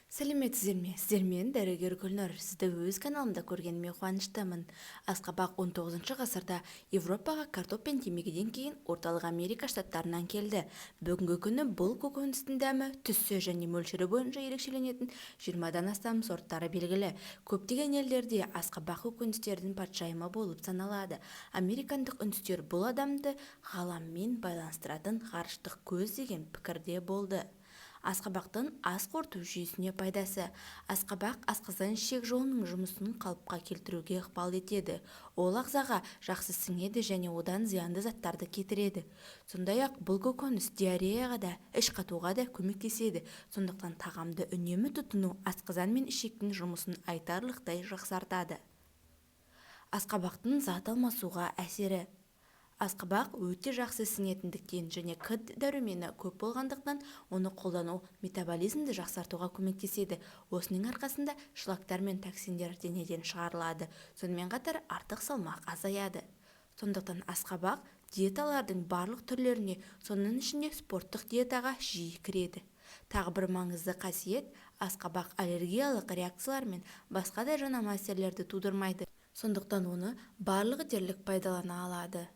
Сәлеметсіздер ме? Сіздермен дәрігер Гүлнұр. Сізді өз каналымда көргеніме қуаныштымын. Асқабақ 19 ғасырда Европаға картоп пен темекіден кейін Орталық Америка штаттарынан келді. Бүгінгі күні бұл көкөністің дәмі, түсі және мөлшері бойынша ерекшеленетін 20-дан астам сорттары белгілі. Көптеген елдерде асқабақ көкөністердің патшайымы болып саналады. Американдық үндістер бұл адамды ғаламмен байланыстыратын ғарыштық көз деген пікірде болды. Асқабақтың ас қорыту жүйесіне пайдасы. Асқабақ асқазан-ішек жолының жұмысын қалыпқа келтіруге ықпал етеді. Ол ағзаға жақсы сіңеді және одан зиянды заттарды кетіреді. Сондай-ақ бұл көкөніс диареяға да, іш қатуға да көмектеседі. Сондықтан тағамды үнемі тұтыну асқазан мен ішектің жұмысын айтарлықтай жақсартады. Асқабақтың зат алмасуға әсері. Асқабақ өте жақсы сіңетіндіктен және К дәрумені көп болғандықтан, оны қолдану метаболизмді жақсартуға көмектеседі. Осының арқасында шлактар мен токсиндер денеден шығарылады. Сонымен қатар артық салмақ азаяды. Сондықтан асқабақ диеталардың барлық түрлеріне, соның ішінде спорттық диетаға жиі кіреді. Тағы бір маңызды қасиет – асқабақ аллергиялық реакциялар мен басқа да жанама әсерлерді тудырмайды. Сондықтан оны барлығы дерлік пайдалана алады.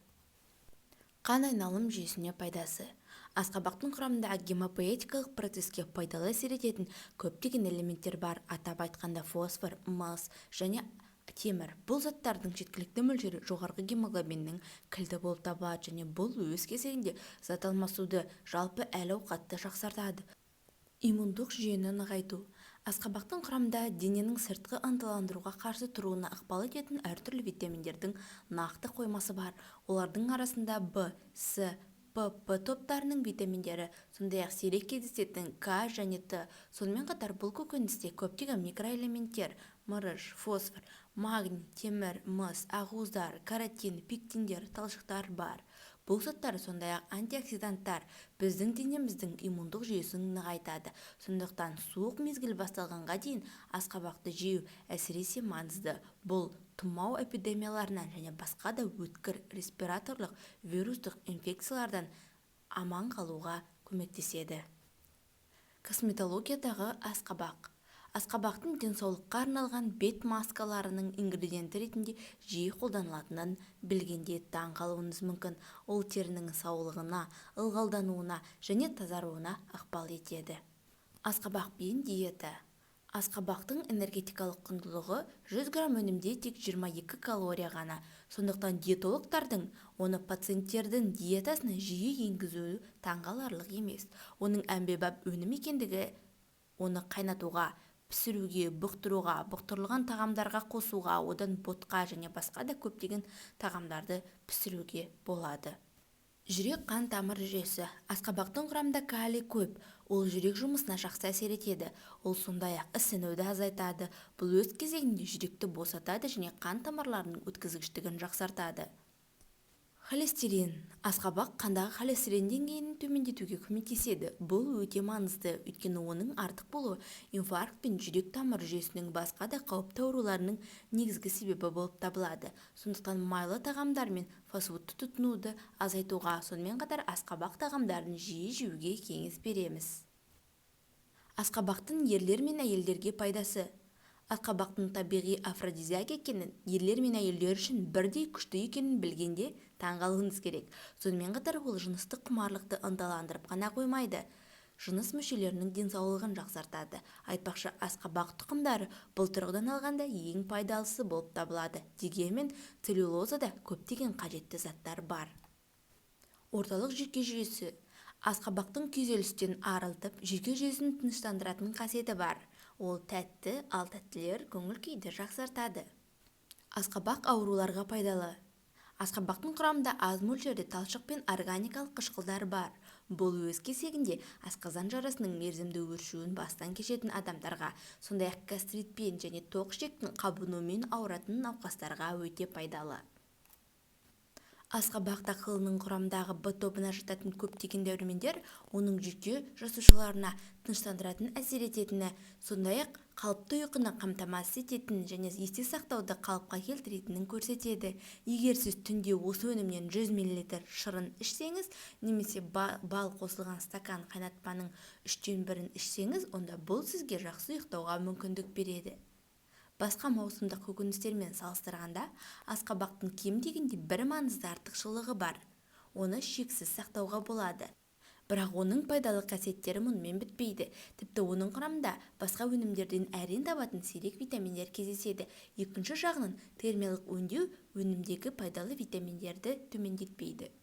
Қан айналым жүйесіне пайдасы. Асқабақтың құрамында гемопоэтикалық процеске пайдалы әсер ететін көптеген элементтер бар, атап айтқанда фосфор, мыс және темір. Бұл заттардың жеткілікті мөлшері жоғарғы гемоглобиннің кілті болып табылады және бұл өз кезегінде зат алмасуды, жалпы әл-ауқатты жақсартады. Иммундық жүйені нығайту. Асқабақтың құрамында дененің сыртқы ынталандыруға қарсы тұруына ықпал ететін әртүрлі витаминдердің нақты қоймасы бар. Олардың арасында В, С, П, П топтарының витаминдері, сондай-ақ сирек кездесетін К және Т. Сонымен қатар бұл көкөністе көптеген микроэлементтер: мырыш, фосфор, магний, темір, мыс, ақуыздар, каротин, пектиндер, талшықтар бар. Бұл заттар, сондай-ақ антиоксиданттар біздің денеміздің иммундық жүйесін нығайтады. Сондықтан суық мезгіл басталғанға дейін асқабақты жеу әсіресе маңызды. Бұл тұмау эпидемияларынан және басқа да өткір респираторлық вирустық инфекциялардан аман қалуға көмектеседі. Косметологиядағы асқабақ. Асқабақтың денсаулыққа арналған бет маскаларының ингредиенті ретінде жиі қолданылатынын білгенде таң қалуыңыз мүмкін. Ол терінің саулығына, ылғалдануына және тазаруына ықпал етеді. Асқабақпен диета. Асқабақтың энергетикалық құндылығы 100 грамм өнімде тек 22 калория ғана. Сондықтан диетологтардың оны пациенттердің диетасына жиі енгізуі таңғаларлық емес. Оның әмбебап өнім екендігі оны қайнатуға, пісіруге, бұқтыруға, бұқтырылған тағамдарға қосуға, одан ботқа және басқа да көптеген тағамдарды пісіруге болады. Жүрек-қан тамыр жүйесі. Асқабақтың құрамында калий көп. Ол жүрек жұмысына жақсы әсер етеді. Ол сондай-ақ ісінуді азайтады. Бұл өз кезегінде жүректі босатады және қан тамырларының өткізгіштігін жақсартады. Холестерин. Асқабақ қандағы холестерин деңгейін төмендетуге көмектеседі. Бұл өте маңызды, өйткені оның артық болуы инфаркт пен жүрек-тамыр жүйесінің басқа да қауіпті ауруларының негізгі себебі болып табылады. Сондықтан майлы тағамдар мен фастфудты тұтынуды азайтуға, сонымен қатар асқабақ тағамдарын жиі жеуге кеңес береміз. Асқабақтың ерлер мен әйелдерге пайдасы. Асқабақтың табиғи афродизиак екенін, ерлер мен әйелдер үшін бірдей күшті екенін білгенде таңғалуыңыз керек. Сонымен қатар ол жыныстық құмарлықты ынталандырып қана қоймайды, жыныс мүшелерінің денсаулығын жақсартады. Айтпақшы, асқабақ тұқымдары бұл тұрғыдан алғанда ең пайдалысы болып табылады. Дегенмен целлюлозада көптеген қажетті заттар бар. Орталық жүйке жүйесі. Асқабақтың күйзелістен арылтып, жүйке жүйесін тыныштандыратын қасиеті бар. Ол тәтті, ал тәттілер көңіл-күйді жақсартады. Асқабақ ауруларға пайдалы. Асқабақтың құрамында аз мөлшерде талшық пен органикалық қышқылдар бар. Бұл өз кезегінде асқазан жарасының мерзімді өршуін бастан кешетін адамдарға, сондай-ақ гастритпен және тоқ ішектің қабынуымен ауыратын науқастарға өте пайдалы. Асқабақ дақылының құрамындағы В тобына жататын көптеген дәрумендер оның жүйке жасушаларына тыныштандыратын әсер ететіні, сондай-ақ қалыпты ұйқыны қамтамасыз ететінін және есте сақтауды қалыпқа келтіретінін көрсетеді. Егер сіз түнде осы өнімнен 100 мл шырын ішсеңіз немесе бал қосылған стакан қайнатпаның 1/3-ін ішсеңіз, онда бұл сізге жақсы ұйықтауға мүмкіндік береді. Басқа маусымдық көкөністермен салыстырғанда асқабақтың кем дегенде бір маңызды артықшылығы бар. Оны шексіз сақтауға болады. Бірақ оның пайдалы қасиеттері мұнымен бітпейді. Тіпті оның құрамында басқа өнімдерден әрең табатын сирек витаминдер кездеседі. Екінші жағынан, термиялық өңдеу өнімдегі пайдалы витаминдерді төмендетпейді.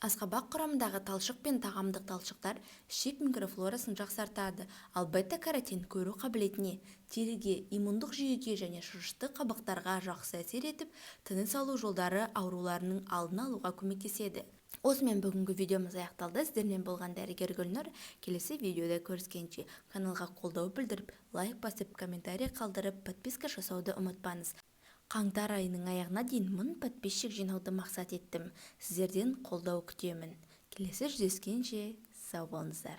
Асқабақ құрамындағы талшық пен тағамдық талшықтар ішек микрофлорасын жақсартады, ал бета-каротин көру қабілетіне, теріге, иммундық жүйеге және шырышты қабықтарға жақсы әсер етіп, тыныс алу жолдары ауруларының алдын алуға көмектеседі. Осымен бүгінгі видеомыз аяқталды. Сіздермен болған дәрігер Гүлнұр. Келесі видеода көріскенше каналға қолдау білдіріп, лайк басып, комментарий қалдырып, подписка жасауды ұмытпаңыз. Қаңтар айының аяғына дейін 1000 подписчик жинауды мақсат еттім. Сіздерден қолдау күтемін. Келесі жүздескенше сау болыңыздар.